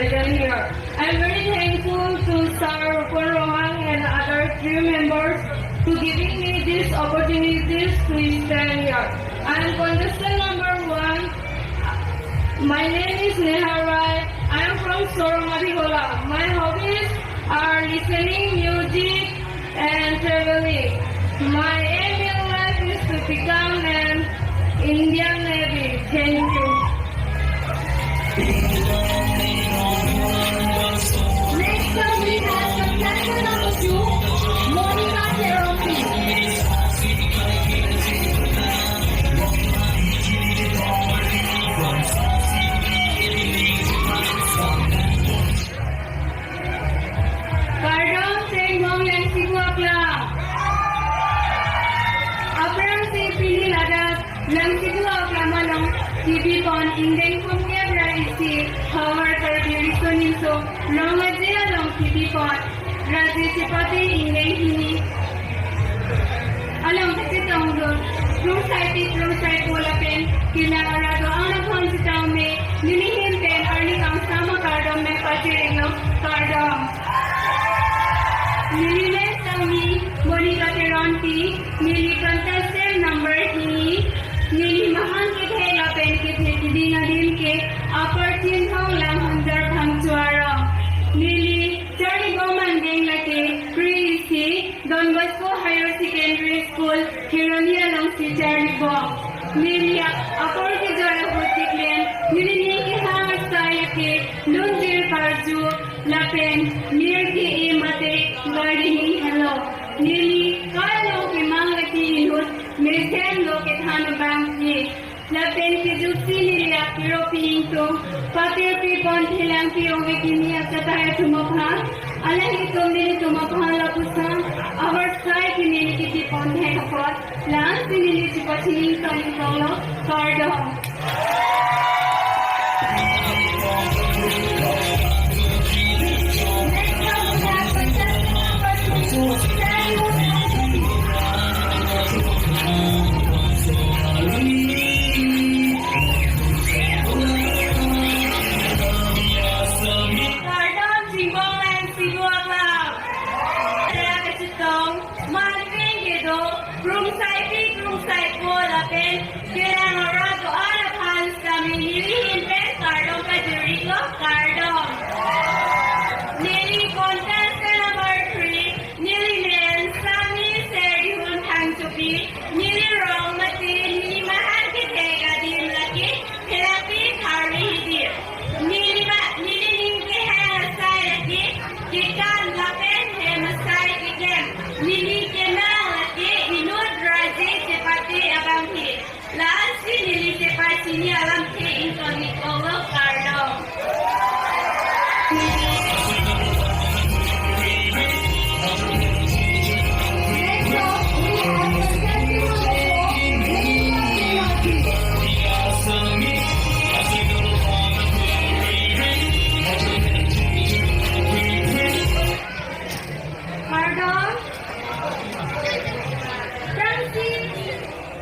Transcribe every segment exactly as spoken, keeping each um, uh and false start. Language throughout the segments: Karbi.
Present here. I'm very thankful to Sir Rupon Ronghang and other crew members to giving me this opportunities to stand here. I am contestant number one. My name is Neha Rai. I am from Sorong Adihola. My hobbies are listening music and traveling. My aim in life is to become an Indian Navy. Thank you. Next up, we have contestant number two, Monica Terompi. Kardom, Chenglong Langsibu Aklam. Aphrangsi pini ladak Langsibu Aklam along kebipon ingdeng pon kep ra isi havar Karbi Riso Nimso Rong Aje along kebipon Raje Chepate ingdeng hini along kachetongdun krungsaipi krungsaipo lapen kelang arat do-an aphan sitame nelihin pen arni kangsam akardom me pajir-iklo, kardom. Neli men sangmi Monica Terompi, neli contestant number hini, neli mahan kethek lapen kethe keding adim ke Upper Chinthong Lamhanjar Phangcho arong. Neli charlibom angdeng lake kre-isi Don Bosco Higher Secondary School, Kheroni alongsi charlibom. Neli apor kejor ahut keklem, neli ning kehang asai ke lunjir karju lapen mir ke-e mate gardening helo. Neli kai along kemang lake inut mesen lo kethan abang ke. Lapen kejuksi neli apiropi ingtung, patirpi pon phelangpi ove kimi achatai atum aphan, alangtum nelitum aphan lapuson avarsai kimi neli kiti pon thek apot, la-ansi neli chepachini tongtonglo, kardom. Kardom Chenglong Langsibu Aklam. Saya kachetong, mangping kedo, krungsaipi krungsaipo lapen kelang arat do-an aphan sitame nelihin pen kardom pajir-iklo, kardom. Neli contestant number three, neli men sangmi Serdihun Phangchopi, neli rong mate neli mahan kethek adim lake Phelangpi Kharli Hidim. Neli ma, neli ning kehang asai lake kekan lapen hem asai keklem. Neli kemang lake inut Raje Chepate abangke. La-ansi neli chepachini alam ke ingtoni kolo, kardom. Kardom. Aphrangsi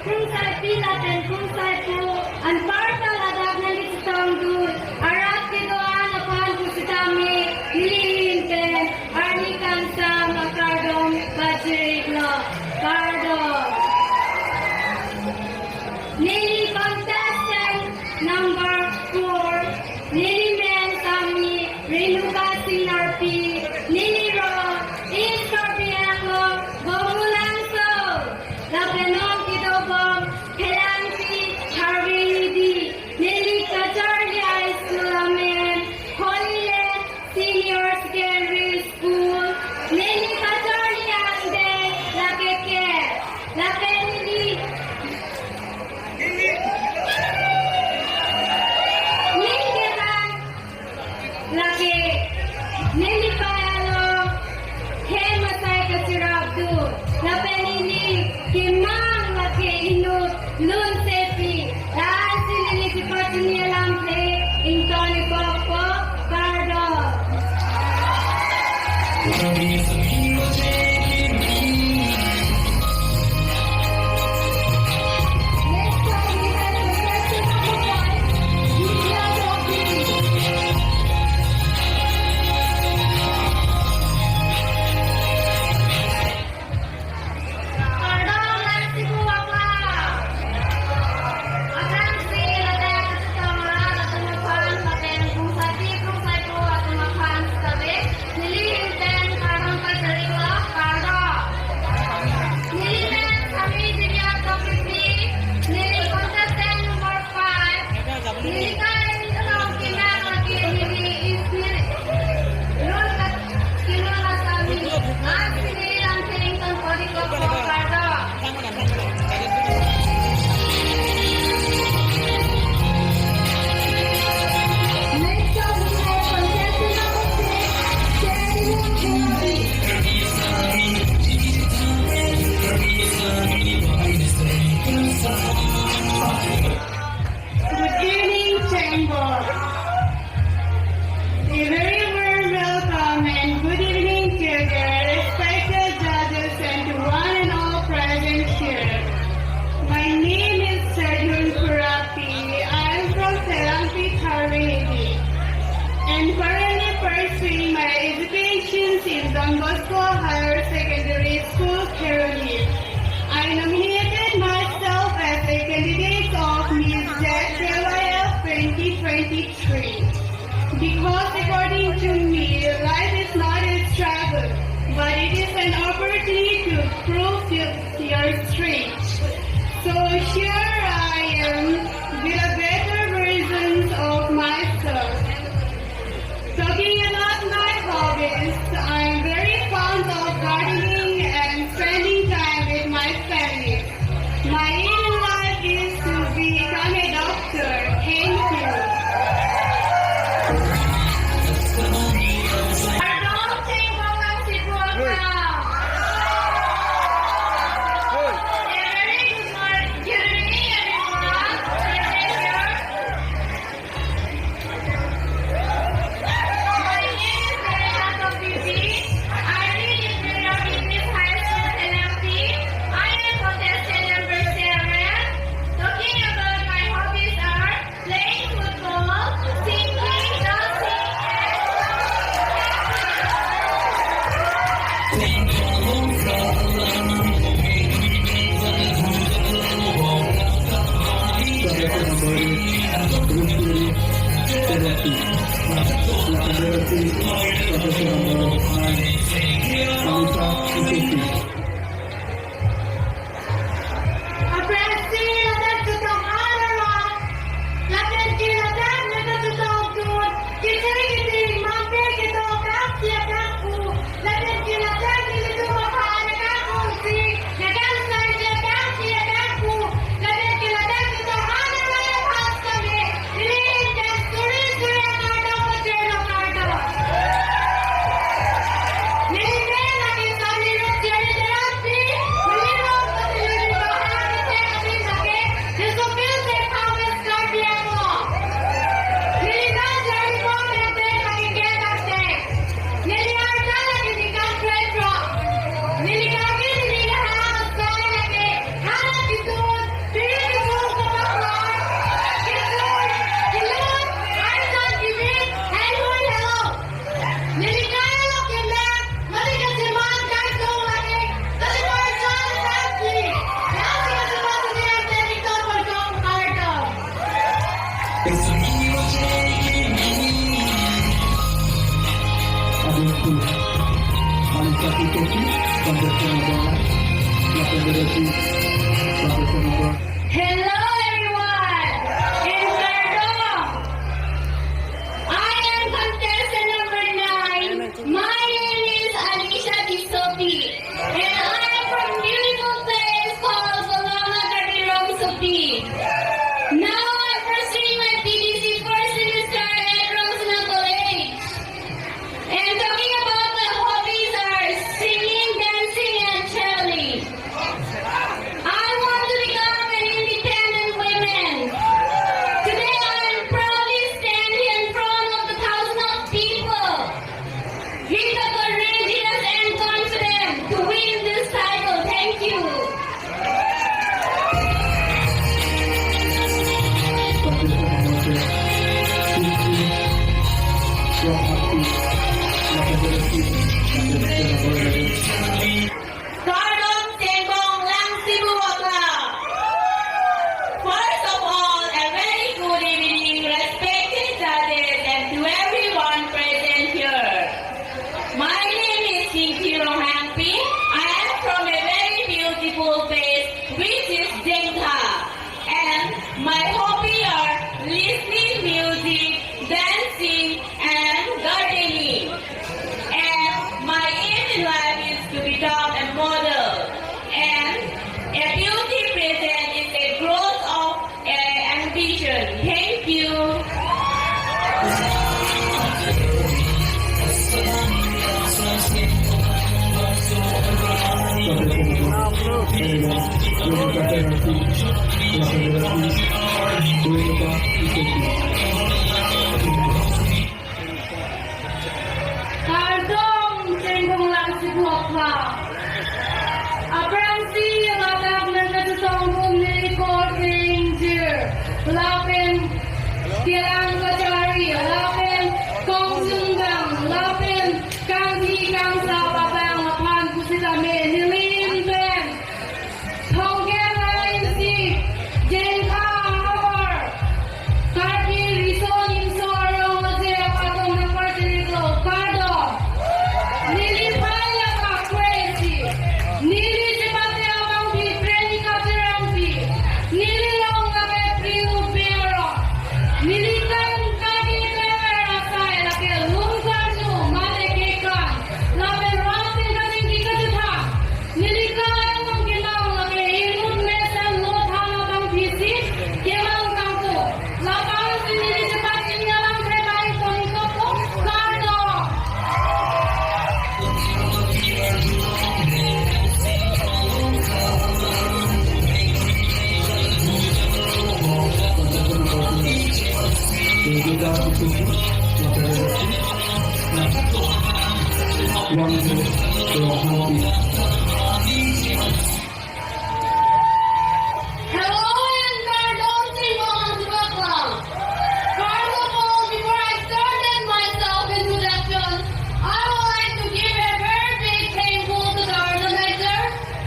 krungsaipi lapen krungsaipo anparta ladak nangkachetongdun arat kedo-an aphan pusitame nelihin pen arni kangsam akardom pajir-iklo, kardom. Neli contestant number four, neli men sangmi Renuka Singlarpi, neli rong East Karbi Anglong, Bomolang South. Lapen non kedobom Phelangpi Kharli Hidim, neli kacharli high school amen Holy Land Senior Secondary School, neli kacharli angdeng lake ke, lapen neli ning kehang lake neli paya lo hem asai kacherapdun, lapen neli kemang lake inut lunsepi. La-ansi neli chepachini alam ke ingtoni kolo, kardom. Don Bosco Higher Secondary School, Kheroni. I nominated myself as a candidate of Miss Z K Y F twenty twenty-three. Because according to me, life is not a struggle, but it is an opportunity to prove your, your strength. So here I am with a better version of myself. Talking about my hobbies, I'm very fond of gardening and spending time with my family. My aim in life is to become a doctor. Thank you. Kardom Chengbong Langsebu Aklam. A very good morning, good evening, everyone. Present here. My name is Elena Tokbibi. I read in Bidya English High School, L M P. I am contestant number seven. Talking about my hobbies are playing football, singing, dancing, and Aphrangsi ladak chetong an amat, lapen ke ladak neta chetong tun, kecheng kecheng mampe ketong kangsi akangku, lapen ke ladak nelitum aphan akangku si, nakangsai je kangsi akangku, lapen ke ladak chetong an amat aphan sitame, neli ingkang suri suri akardom pajirlo, kardom. Neli men lake Sani Rupcheri Terangpi, neli rong Kotili Bahar Kethek adim lake, Disopil Sek Thomas Karbi Anglong. Neli nang jari pon Kangthek lake Gen Kangthek. Neli arta lake Nikang Kretro. Neli kaki neli lahang asai lake, Hana Kitun, Piri Kitun Kapakor, Kitun, Kitun, Arsan Giving, Helmut Hello. Neli kaya lo kelang, mati kacheman kai tong lake, tali parjan tangki. Yang si kacheman tuni ang tani ton parjong parjong. Abang tu, Malika Titoki, Bang Bertang Abang, Lapan Berati, Bang Bertang Abang. Hello everyone, and kardom. I am contestant number nine. My name is Alicia Tisopi, and I am from beautiful place called Bolama Karbi Rongsopi. Now I'm pursuing my P V C first semester at Rongsopi College. And talking about my hobbies are singing, dancing, and traveling. I want to become an independent woman. Today I am proudly standing in front of the thousands of people with the courageous and confident to win this title. Thank you. Kardom Chengbong Langsebu Aklam. First of all, a very good evening, respected judges, and to everyone present here. My name is Singki Ronghangpi. I am from a very beautiful place, which is Jengkha. And my hobby are listening music, dancing, and gardening. And my aim in life Hello and kardom chingvang asibaklang. First of all, before I started my self-introduction, I would like to give a very big thankful to the organizer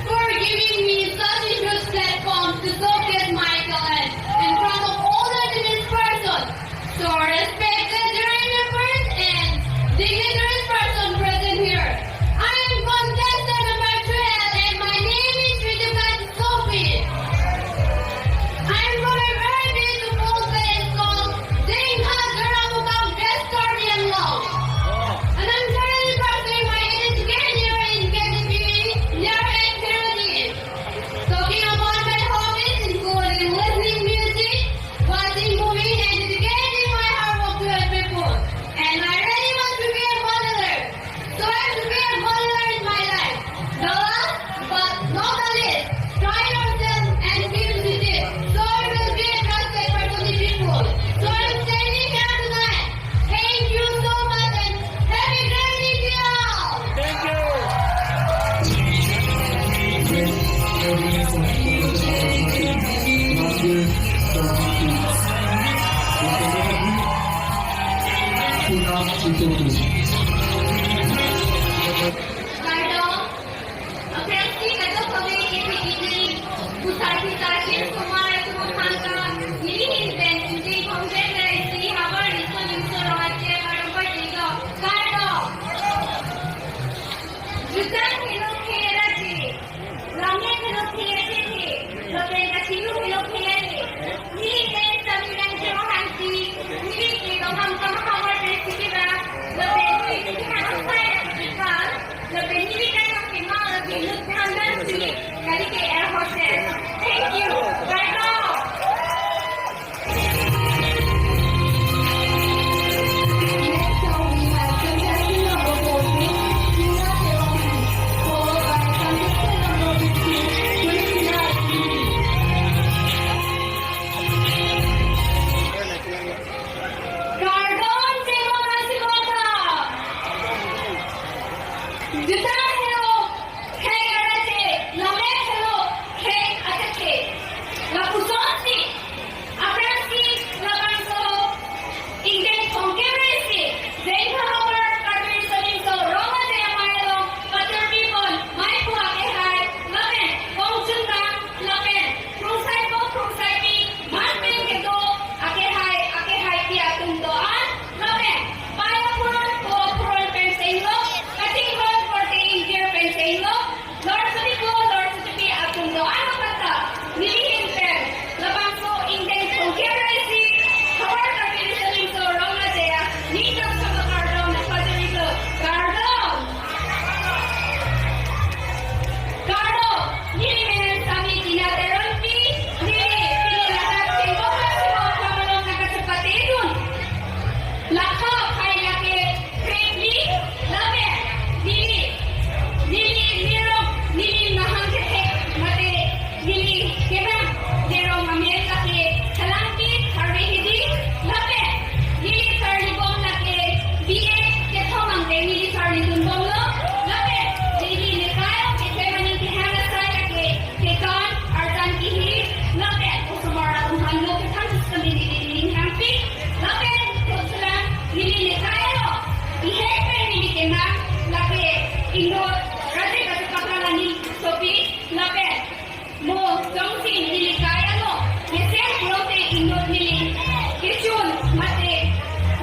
for giving me such a huge platform to showcase my talent in front of all the distinguished persons. So, respected jury members and dignitaries person present here, I am contestant number twelve and my name is Rituka Sopi. I am from a very beautiful place called Jengkha, Joramukam, West Karbi Anglong. And I am currently pursuing my A D degree in K T P near Academy. Talking about my hobbies including listening music, watching movies and dedicating my hard work to help people. And I really want to be a modeler. So I have to be a modeler in my life. The last but not the least, try yourself and be positive. So you will be a trusted person to people. So I'm standing here tonight. Thank you so much and happy journey to you all. Thank you. Kardom, aphrangsi kadokave kepi kepi, pusar pisar, kir sumar atum aphan ta nelihin pen ingdeng thomkep ra isi havar riso nimso rong aje kardom pajirlo. Kardom. Jutang helo khei arje, lammet helo khei aje, lapen kachinglu helo khei aje. Neli ke Samirang Chero Hangti, neli ke Donghang Kamahavar Principal, lapen neli ke Hangsai Principal, lapen neli ke Kemang lagi Lut Handan si, kali ke air hostess. Thank you. Bye bye. Next up, we have contestant number fourteen, Tina Teronpi, followed by contestant number fifteen, Christina Teronpi. Kardom chingvang asibaklang. Jutang helo khei arje, lammet helo khei aje. Lapusonsi, aphrangsi labangso ingdeng thomkep ra isi, Jengkha havar Karbi Riso Nimso Rong Aje Amei along pathurpi pon maipo akehai, lapen kongchunbang, lapen krungsaipo krungsaipi, man pen kedo akehai akehaipi atum do-an, lapen pai aphuron po aphuron pen senglo, kachinghon korte ingjir pen senglo, lor sudipo lor sudipi atum do-an aphan ta nelihin pen labangso ingdeng thomkep ra isi havar Karbi Riso Nimso Rong Aje aningkan sangka kardom nangpajirlo. Kardom. Kardom, neli men Sami Tina Teronpi, neli pini ladak Chengkok Hangso Aklam along nangkachepatedun. Lakha akhai lake kre-phli, lapen neli, neli nerong, neli mahang kethek mate neli kemang nerong amen lake Khalangpi Tharve Hidi, lapen neli charlibom lake B A kethom angke neli charlidunbomlo, lapen neli nekai akethe aning kehang asai lake Keton Arjan Kihir, lapen osomar atum aphan lo kethang sustami neli ning hangpi, lapen thotsulang neli nekai alo, ihek pen neli kemang lake inut Rajik Kachepaklang Aning Sopi, lapen mo jongsi neli kai alo, mesen pulote inut neli kechun mate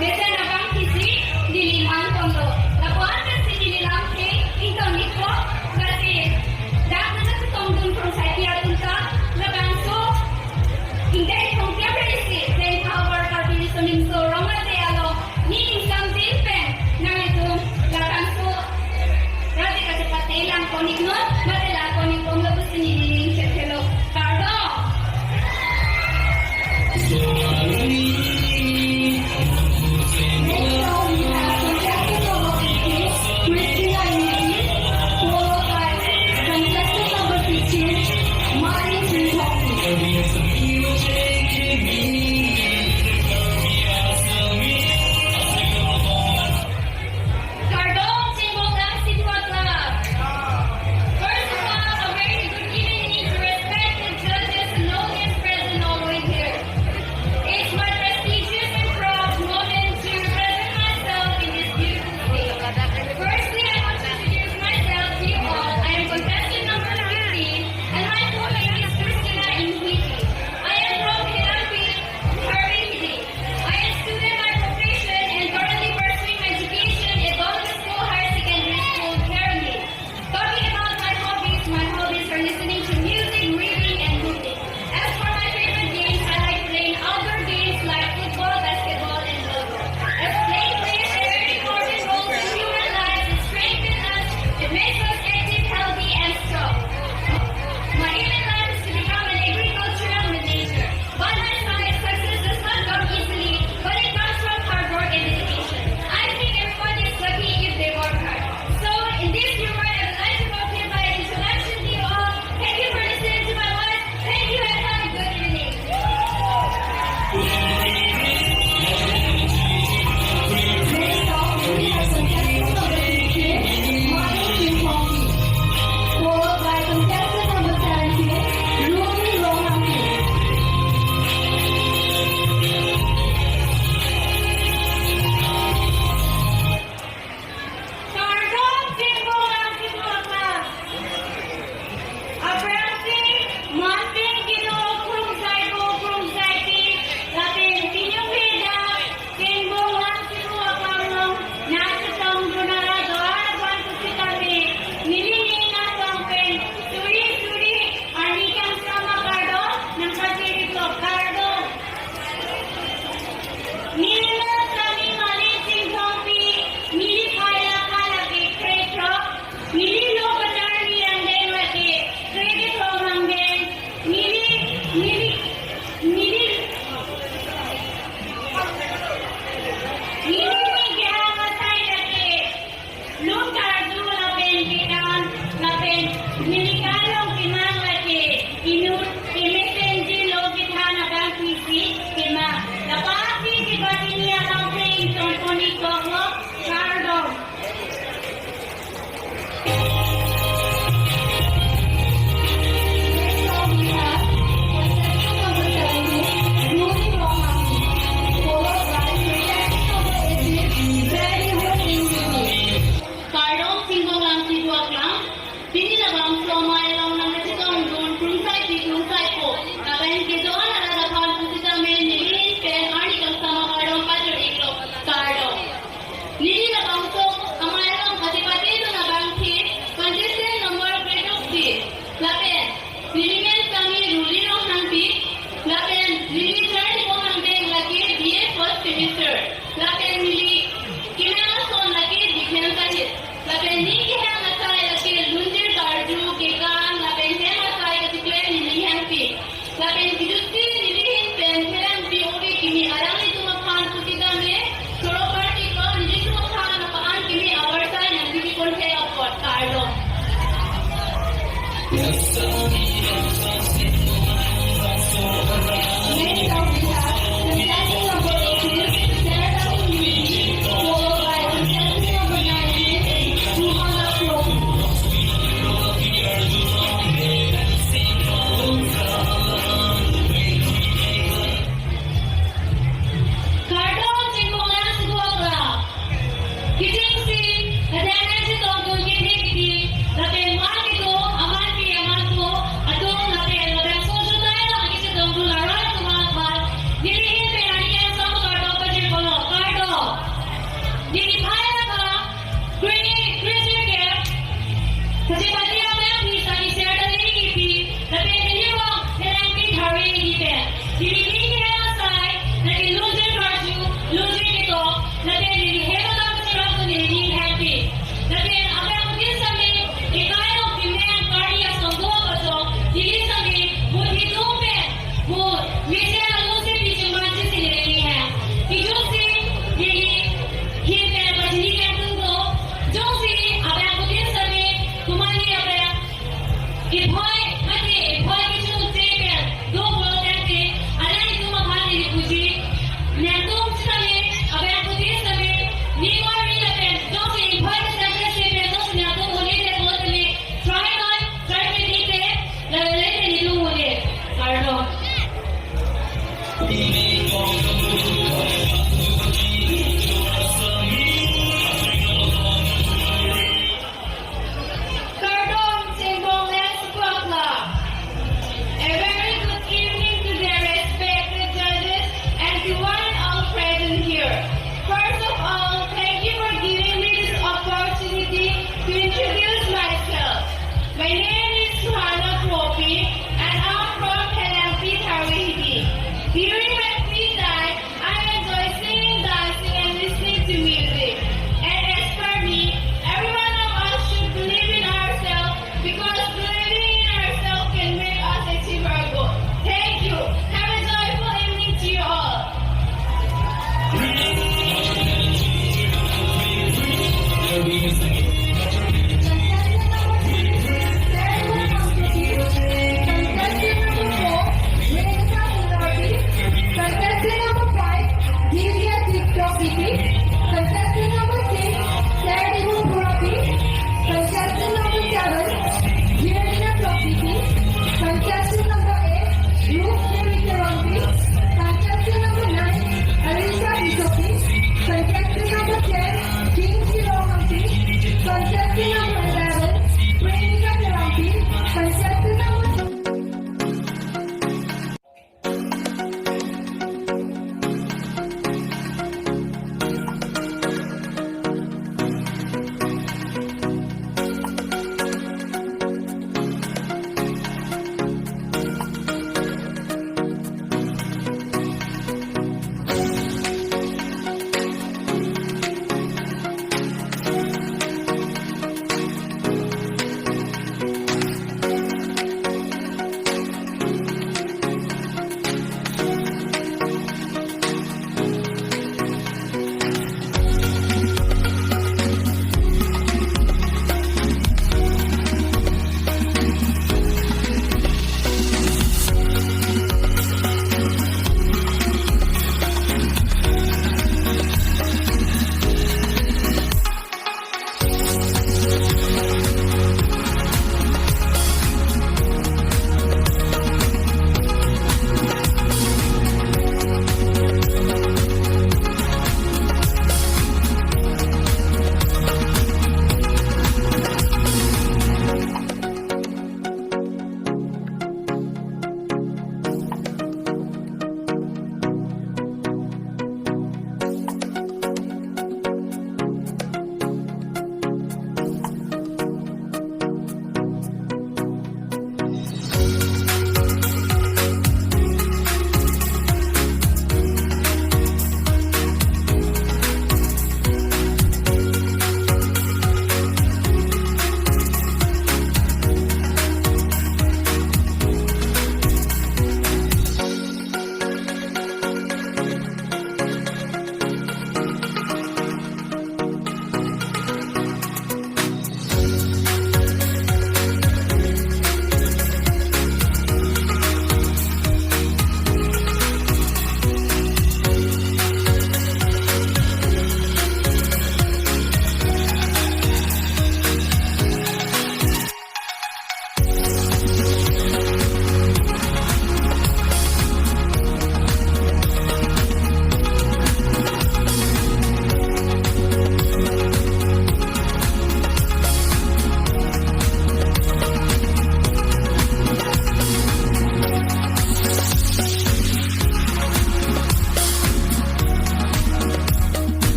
mesen abang kisi neli mangkonlo. Lapu-an pensi neli lamthe ingtong ikpo, lasi dak nangkachetongdun krungsaipi atum ta, labangso ingdeng thomkep ra isi Jengkha havar Karbi Riso Nimso Rong Aje along ne ingsamdin pen nanglitum labangso Rajik Kache Next up we have contestant number eighteen, Sarah Tawing, followed by contestant number nineteen, Suhana Kro. Kardom chingmong lang sugo akla. Kechengsi, kadang nangchetongdun kethe kidi, lapen man kedo, aman pi aman po, atum lapen labangso jutai along kachetongdun arat atum aphan, neli ahin pen ani kangsam kardom pajirpo lo, kardom. Neli phai ra kha, Green, green jacket. Kachepate abang pi sani ser ta neli kipi. Lapen neli rong Helanpi Tharve Hidi pen. Neli ning hem asai, lake lungjir karju, lungjir ketok. Lapen neli hem alam kacherap tu neli ning hem pi. Lapen abangphutin sitame, ekai along kemen Karbi asong do apachong, neli sitame, mo hidung pen, mo mesen along si pi chingman chisi neli ning hem. Kejutsi, neli, Hin pen pachini kangtung do, jongsi abangphutin sitame, komatne abang, ephoi, mate ephoi kechun te pen, do pulo tangte, alanglitum aphan neli puji, nangtum sitame, abangphutin sitame, ning wari lapen, jongsi ephoi kechun te pen, jongsi nangtum un-edet pulo tangte, try noi, try pe dite, la le le te neli do un-e. Kardom. Kardom, chingmong lang sugo akla. A very good evening to the respected judges and to one and all present here. First of all, thank you for giving me this opportunity to introduce myself. My name is Suhana Kropi and I'm from Helanpi Tharve Hidi. During my free time, I enjoy singing, dancing, and listening to music. And as per me, every one of us should believe in ourselves because believing in ourselves can make us achieve our goal. Thank you. Have a joyful evening to you all. Contestant number three, Sarah Tawing. Contestant number four, Renika Hinarpi. Contestant number five, Divya Tiptop Titi. Contestant number six, Sarah Tawing Purapi. Contestant number seven, Jerina Tokiti. Contestant number eight, Ruth Devi Teronpi. Contestant number nine, Alisa Bisopi. Contestant number ten, Kingsley Ronghampi.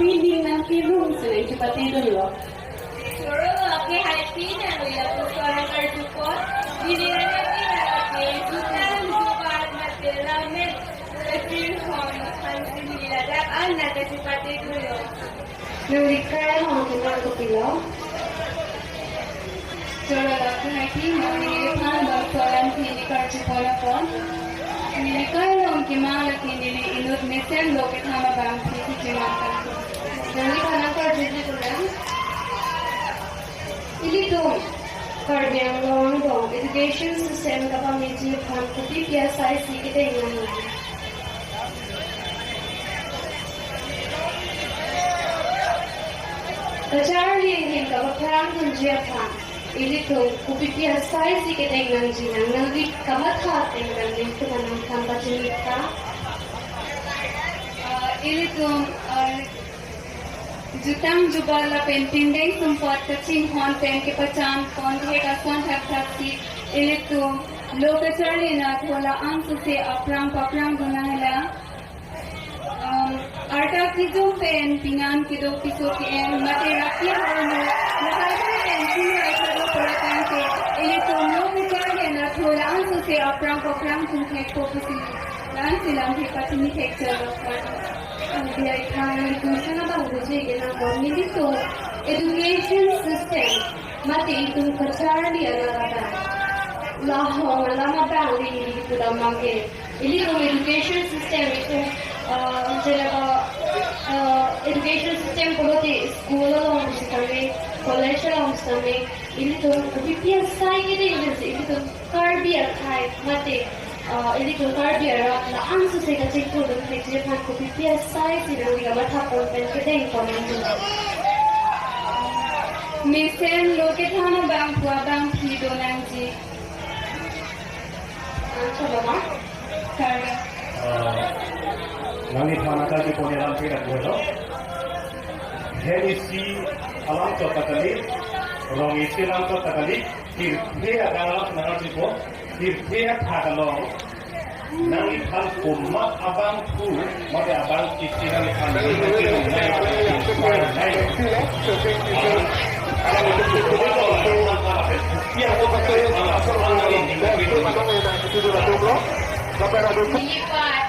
Pini nangkilung si nangchepatedunlo. Choro lo, ke hai pi nangli lapuson nangkarjupon. Pini nangli lake jutang jubat mate lamen kachinghon aphansi neli ladak an nangkachepatedunlo. Nangli kai along ke nang kopilo? Choro lo, ke hai pi nangli neliphan bangso alam pini karjupon apot. Neli kai along kemang lake neli inut mesenlo kethama abang pini kemangtang. Nangli aphan nangkarjuji kulang. Ilitum Karbi Anglong angbong education system kapameji aphan kopi pi asaisi kedeng nangji? Kacharli ahin kapaphrangdunji aphan ilitum kopi pi asaisi kedeng nangji, nang nangli kamatha ateng nangli tuman nangthan pachini ta. Ah, ilitum, ah, jutang jubat lapen pindeng sumpot kachinghon pen kepachan ponthek ason thakthak si ilitum lo kacharli anatthu la-ansose aphrang paphrangdun nanglang. Um, arta kijum pen pinan kedo piso ke-en mate raki ahormu lahai pen chingrai thado pura tangte ilitum lo kacharli anatthu la-ansose aphrang paphrangdun thekpo pusi la-ansi lamthe pachini thekchelo. Biai than question abang buji ke nang bon nelitum education system mate itum kacharli alam abang, lahong alam abang neli pudam abangke. Ilitum education system itum, ah, jenera, ah, education system pulote school along sitame, college along sitame, ilitum kopi pi asai kedeng nangji, ilitum Karbi akhei mate, ah, ilitum Karbi arat la-ansose kachingthurdun thekji aphan kopi pi asaisi nangli kamatha pon pen kedeng pon nangji? Mesen lo kethama abang pu abang phi do nangji. Answer lo ma? Karbi. Ah, nangliphan nangkarjupon alam pira pulo. Hem isi alam chot ta kali, rong isi alam chot ta kali, pirthe alam nangkarjupo, pirthe athak along nangliphan komat abangphu mate abang isi nangliphan Nelipat.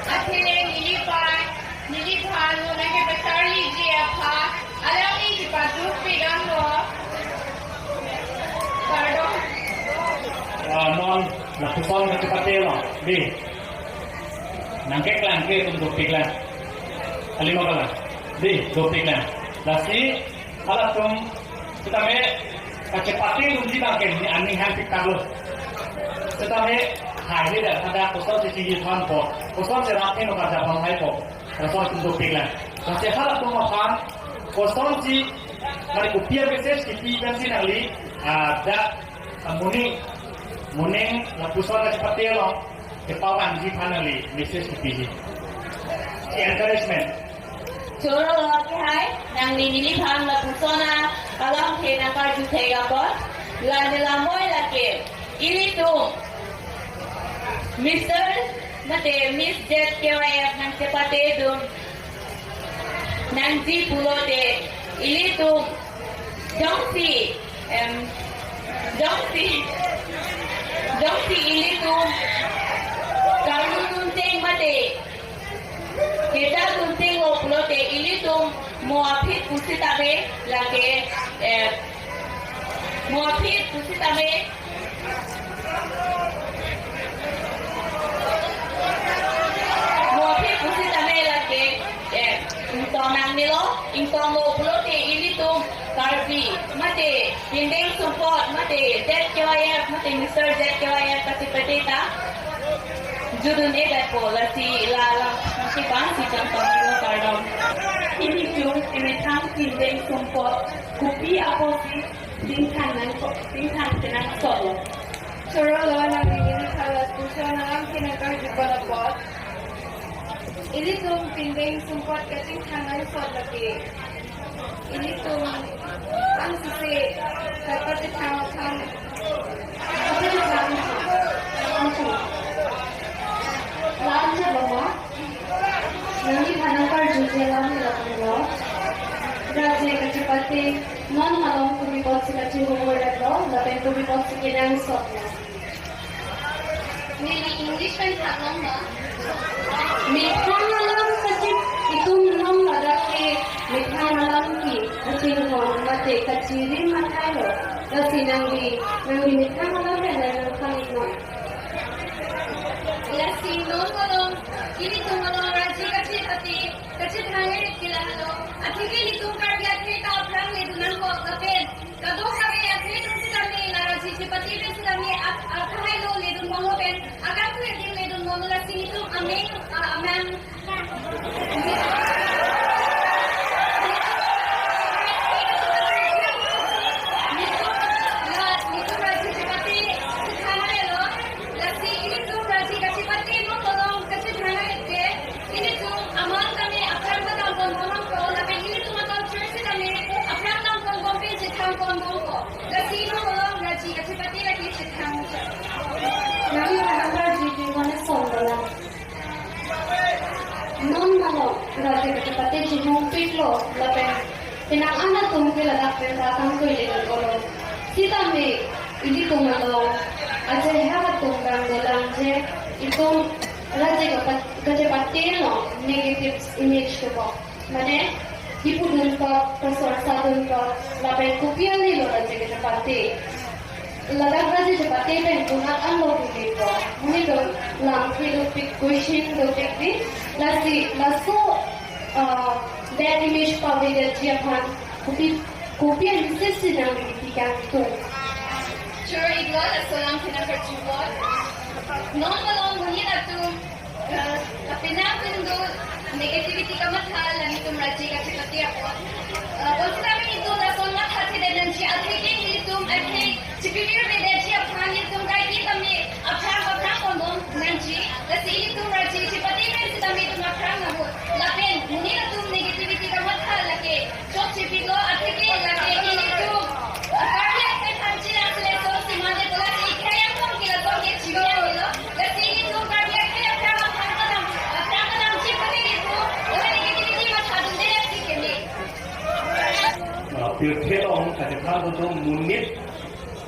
Akhirnya nelipat. Neliphan lo nangkepacharliji aphan alam neli chepaduk pidamlo. Pardon. Ah, non lapuson kachepate lo. Dei. Nangkeklang ke itum dopiklang. Alima kalang. Dei, dopiklang. Lasi halatum sitame kachepatedunji abangke aning hangpik tanglo. Sitame hai he dak ada kosonsi chingki thanpo, kosonsi rat heno karjapon haipo, lason itum dopiklang. Lasi halatum aphan kosonsi mari kopi a-message kipi pensi nangli, ah, dak, ah, moning, moning lapuson kachepate along kepavangji aphan nangli message kipiji. Encouragement. Choro lo ke hai, nangli neliphan lapuson alamthe nangkarju thek apot, la nelamoi lake, ilitum Mister mate Miss Z K Y F nangchepatedun nangji pulote, ilitum jongsi, em, jongsi, jongsi ilitum karlu nunting mate kejak nuntinglo pulote ilitum mo aphi pusitame lake, eh, mo aphi pusitame, mo aphi pusitame lake, eh, ingtong nangnelo, ingtonglo pulote ilitum Karbi mate pindeng sumpot mate Z K Y F mate Mister Z K Y F kachepate ta judun-edetpo, lasi la alam si bangsi changpang lo, pardon. Ilitum emethang pindeng sumpot kopi apotsi tingthan nang, tingthan kenangsotlo? Choro lo, nangli neliphan lapuson alamthe nangkarjupon apot, ilitum pindeng sumpot katingthan nangsot lake, ilitum angsose kapachethang aphan, kapachethang aphan. Answer lo ma? Nangliphan Te non malom kopi apotsi kachihumor detlo, lapen kopi apotsi kenangsot lo. Neli English pen thanlong ma? Methang alam kachip, itum non ladak ke methang alam ke kachihumor mate kachirim athai lo. Lasi nangli, nangli methang alam pen nangthan iknon. Lasi non malom, ilitum along Raji kachepate kachethang-et ke lahelo. Atheke ilitum Karbi akhei ta aphrang ledun nangkok lapen kadokave akhei atum sitame la Raji chepate pen sitame ak-, akhai lo ledun bom lapen akam tu adim ledun bom, lasi ilitum ameng, ah, amang. Ilitum Raji chepate chethang-et lo. Lasi ilitum Raji kachepate non malom kachethang-et ke, ilitum aman tame aphrang padam pon bom nangkok, lapen ilitum a-culture sitame aphrang dam pon bom pen chethang pon bom nangkok. Lasi non malom Raji kachepate lake chethang. Nangli Raji ke mane son dolang. Non malom Raji kachepate chihum piklo lapen penang an atum ke ladak pen ta tangkoi ledun olo. Sitame ilitum along ajahak atum bang dolang je itum Raji kapat-, kachepate along negative image kedo. Mane, kipudun kok, kasorsa dun kok, lapen kopi ale lo Raji kachepate. Ladak Raji chepate pen konat an lo pini ko. Monit dopik, lamthe dopik, question dopik dei. Lasi, laso, ah, bad image pavedetji aphan kopi, kopi amessi nangli kepi kangtung? Choro iklo, laso alam kena kerjubot. Non malom monit atum, eh, lapen nangtum do negativity kamatha la nelitum Raji kachepate apot. Eh, bonsitame nelitum lason mathathedet nangji, atheke nelitum akhei chipipirvedetji aphan nelitum kaike tame aphrang aphrang pon bom nangji. Lasi ilitum Raji chepate pen sitame itum aphrang ahut. Lapen monit atum negativity kamatha lake chokche piklo, atheke lake ilitum Karbi akhei thanji lang sele song si mande pulas ikhayang tong kila tong ke chibiyang nilo. Lasi ilitum Karbi akhei aphrang aphrang padam, aphrang padam chepate ilitum, ora negativity mathadunde lasi keme. Ah, pirthe along kachethang atum monit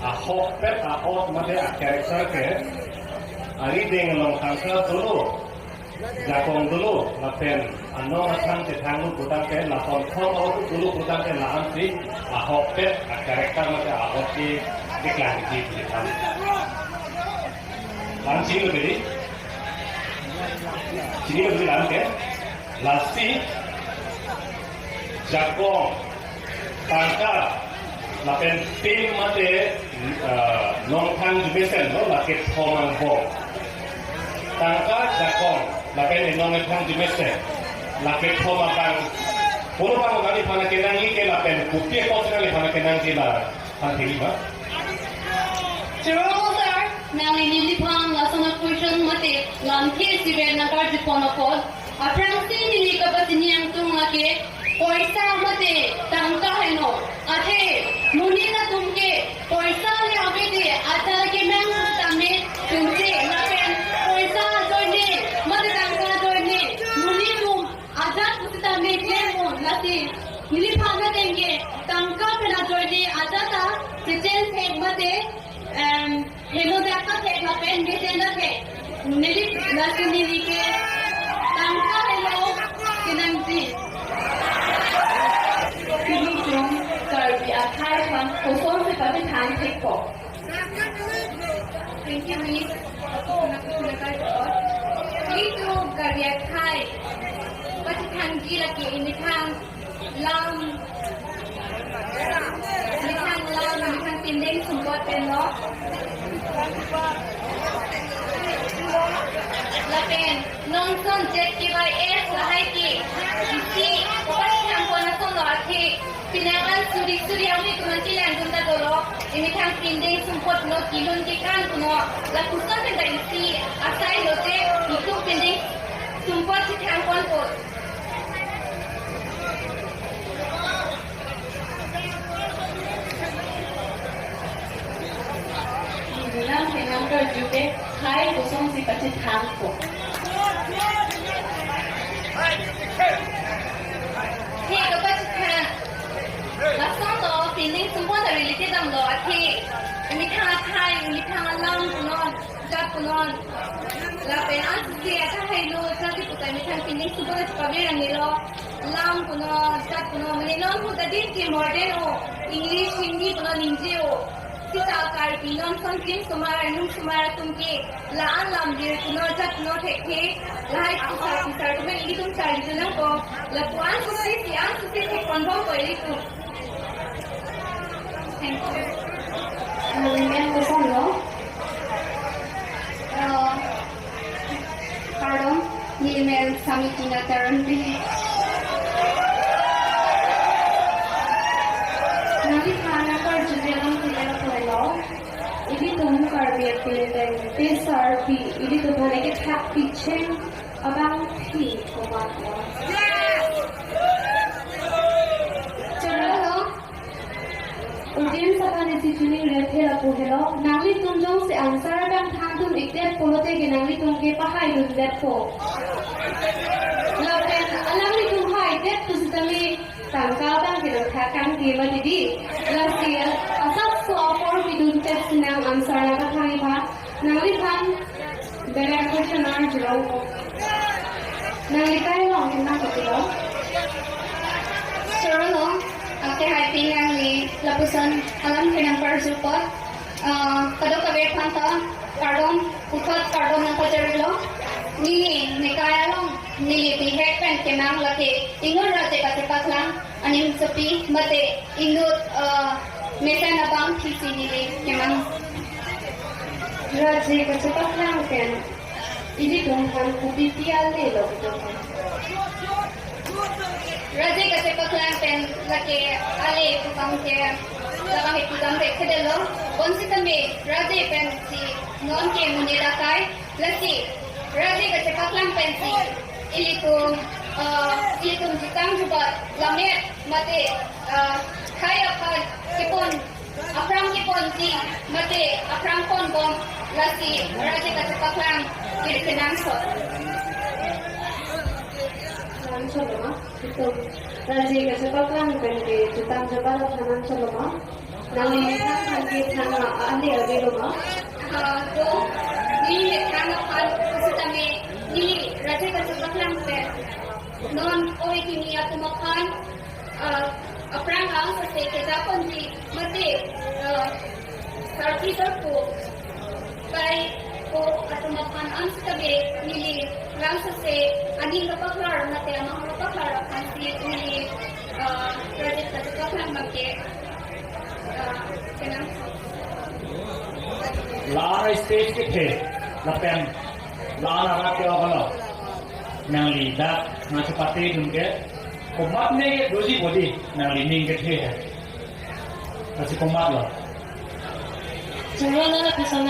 ahokpet a-ot mate a-character ke arideng along tangka dolo, jakong dolo, lapen anong athang chethanglo putangte, lason thom a-ot dolo putangte, la-ansi ahokpet a-character mate a-ot ke decline ji putang. La-an chinilo beri? Chinilo beri la-an ke? Lasi jakong, tangka, lapen pin mate, eh, nongthanji mesen lo, lake thom angbong. Tangka, jakong, lapen nongthanji mesen, lake thom abang. Pulo abang nangliphan kenangji ke lapen kopi apotsi nangliphan kenangji la, than thekji ma? Choro sir, nangli neliphan lason a-question mate lamthe si pen nangkarju pon apot. Aphrangsi neli kapachini ingtung lake poisa mate tangka heno. Athe monit atum ke poisa le avede, ajat kemang tame chunche lapen poisa ajoine mate tangka ajoine monit atum ajat pusitame klemon, lasi neliphan ateng ke tangka pen ajoine ajat ta chechen thek mate, em, heno dak ta thek lapen mesen ta thek. Neli, lasi neli ke tangka heno kenangji. Ilitum Karbi akhei aphan kosonsi pachethang thekpo? Thank you, Miss. Ilitum Karbi akhei pachethangji lake imethang lam, imethang lam, imethang pindeng sumpot pen lo. Lapen nongson Z K Y S lahai ke isi pachethang pon ason lo, athe penang an suri suri awi kuman chilang dun ta dolo. Imethang pindeng sumpot lo, kilun kekan kuno, lapuson pen ta isi asai lote itum pindeng sumpot chethang ponpo. Bilang penang karju ke khei kosonsi pachethangpo? Khei kapachethang. Mas Ning sumpon ta relate damlo, athe methang akhai, methang alam punon, jat punon. Lapen ansi akhai lo, jat putai methang pining sumpon ta pabirang nilo. Lam punon, jat punon, mane non puta din ke modern o, English, Hindi punon ningje o. Sita Karbi non son klim sumar, nung sumar atum ke la-an lam dir punon, jat punon thekthe. Lahai kusar kusar atum ilitum charli nangkok. Lapu-an susi, si-an susi thek konbom ko ilitum. Thank you. Nangli men koson lo? Uh, pardon, neli men Samitina Teronpi. Nangli than apar jumela tile lo pulo. Ilitum Karbi apiliteng T S R P, ilitum aphan kethak picheng abang thi komat lo. Choro lo. Audience aphan isi chuning rethe lapu helo, nanglitum jongsi answer abang thandun-ikdet pulote ke nanglitum ke pahaidundetpo. Lapen alanglitum haidet pusitame tangka abang ke nangthak kangke mati di. Lasi asapso apor pidundet sinang answer nangkethan ipha. Nangliphan Belek question arjulong ko. Nangli kai along ke nang kutilo. Choro lo, ake hai pin nangli lapuson alam ke nangparju apot. Ah, kadokave aphan ta pardon, puthot pardon nangpajirlo. Neli nekai along, neli bihek pen kemang lake inut Raje Kachepaklang aning sopi mate inut, eh, mesen abang thisi neli kemang. Raje Kachepaklang pen ilitum aphan kopi pi ale lo? Raje Kachepaklang pen lake ale pu abang ke labang ipu dam re kedelo. Bonsitame Raje pensi non ke monit akai, lasi Raje Kachepaklang pensi ilitum, eh, ilitum jutang jubat lammet mate, eh, khei aphan kepon, aphrang keponji mate aphrang ponbom, lasi Raje Kachepaklang kiri kenangsot. Nangsot lo ma? Itum Raje Kachepaklang pen kejutang jubat aphan nangsot lo ma? Nangli methang aphan kethan ma, ale avelo ma? Ah, to, neli methang aphan pusitame neli Raje Kachepaklang pen non ove kimi atum aphan, ah, aphrang angsose kejaponji mate, ah, sarpi sarpo kai ko atum aphan angsose neli angsose aning kapaklar mate amahang kapaklar aphansi neli, ah, Raje Kachepaklang abang ke La-an stage kethe, lapen la-an arat ke-ok lo. Nangli dak nangchepatedun ke komatne ke doji bodi, nangli ning kethe he. Lasi komat lo? Choro lo, lapuson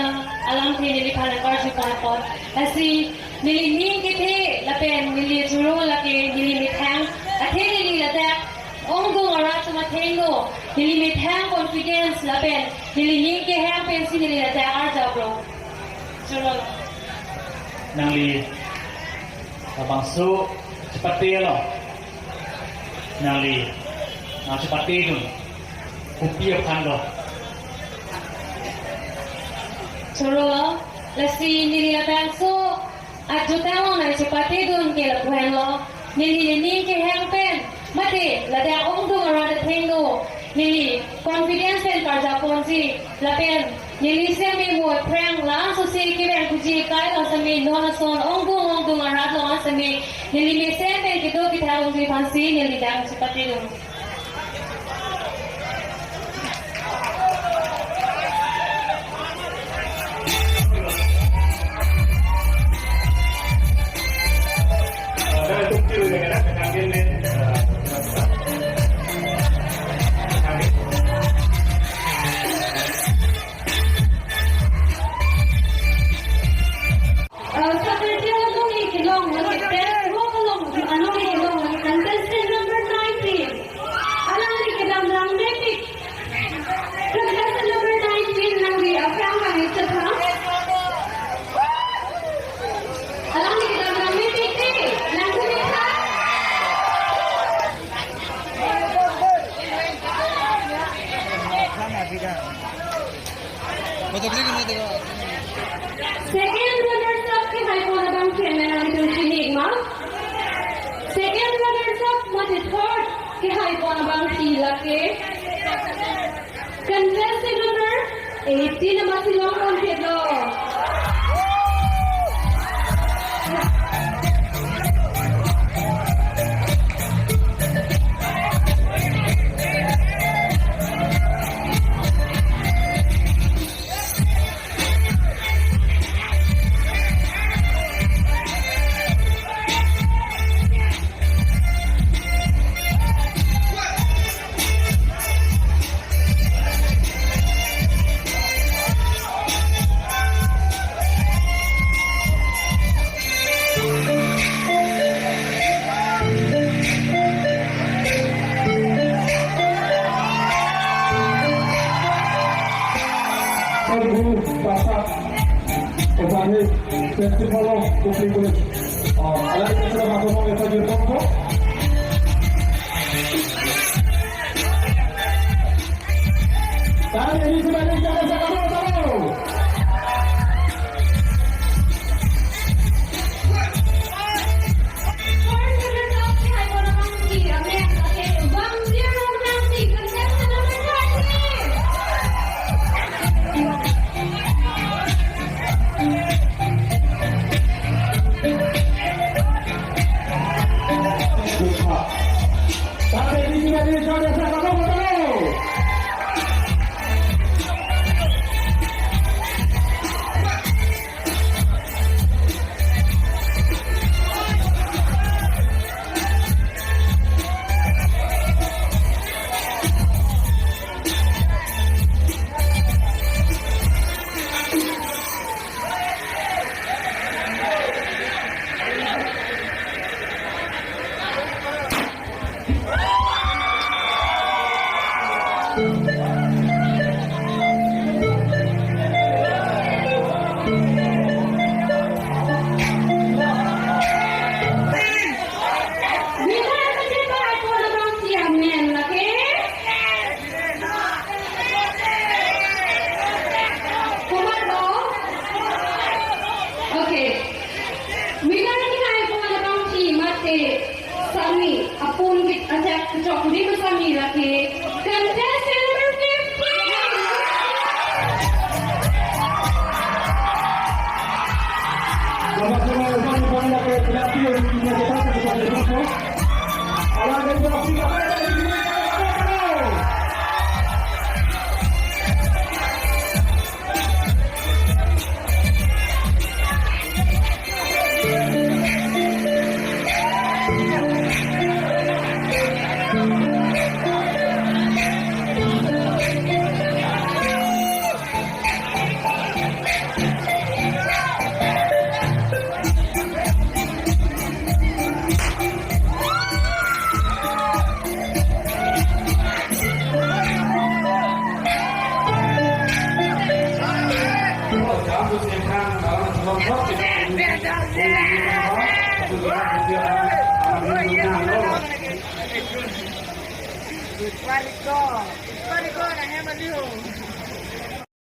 alam ke neliphan nangkarju apot. Lasi neli ning kethe lapen neli choro lake neli methang, athe neli ladak ongdung arat atum athengno, neli methang confidence lapen neli ning kehang pensi neli ladak arjap lo. Choro lo. Nangli labangso chepate lo. Nangli nangchepatedun kopi aphan lo? Choro lo, lasi neli labangso ajutang along nangchepatedun ke lapu henlo, neli nening kehang pen mate ladak ongdung arat athengno neli confidence pen karjaponji lapen neli seme mo aphrang la-an sose kevang kuji kai along seme, non ason ongdung ongdung arat along seme neli mesen pen kedo kethak longji aphansi neli dak chepatedun. Eh, Saturday along kelong, lake tenth block along, along kelong, lake contestant number nineteen. Second runners up kehai pon abang si amen alanglitum chini ma? Second runners up mate third kehai pon abang si lake contestant number eighteen abang si long pon theklo. Sarbhu Prasad Ojani, Principal of Kopili College. Uh, alai kita masuk ke Fajir Kongko. Tarik ini sudah dijaga, jaga, jaga, jaga. Okay. Mila lagi na ipo na bang si mate sami apun bit ajak kechok di sami lagi. Contestant number fifteen. Sama-sama, sama-sama, penalti yang kita, kita, kita, kita, kita. Alah, dari belakang, kita, kita, kita, kita. Variko, variko na hem aliho.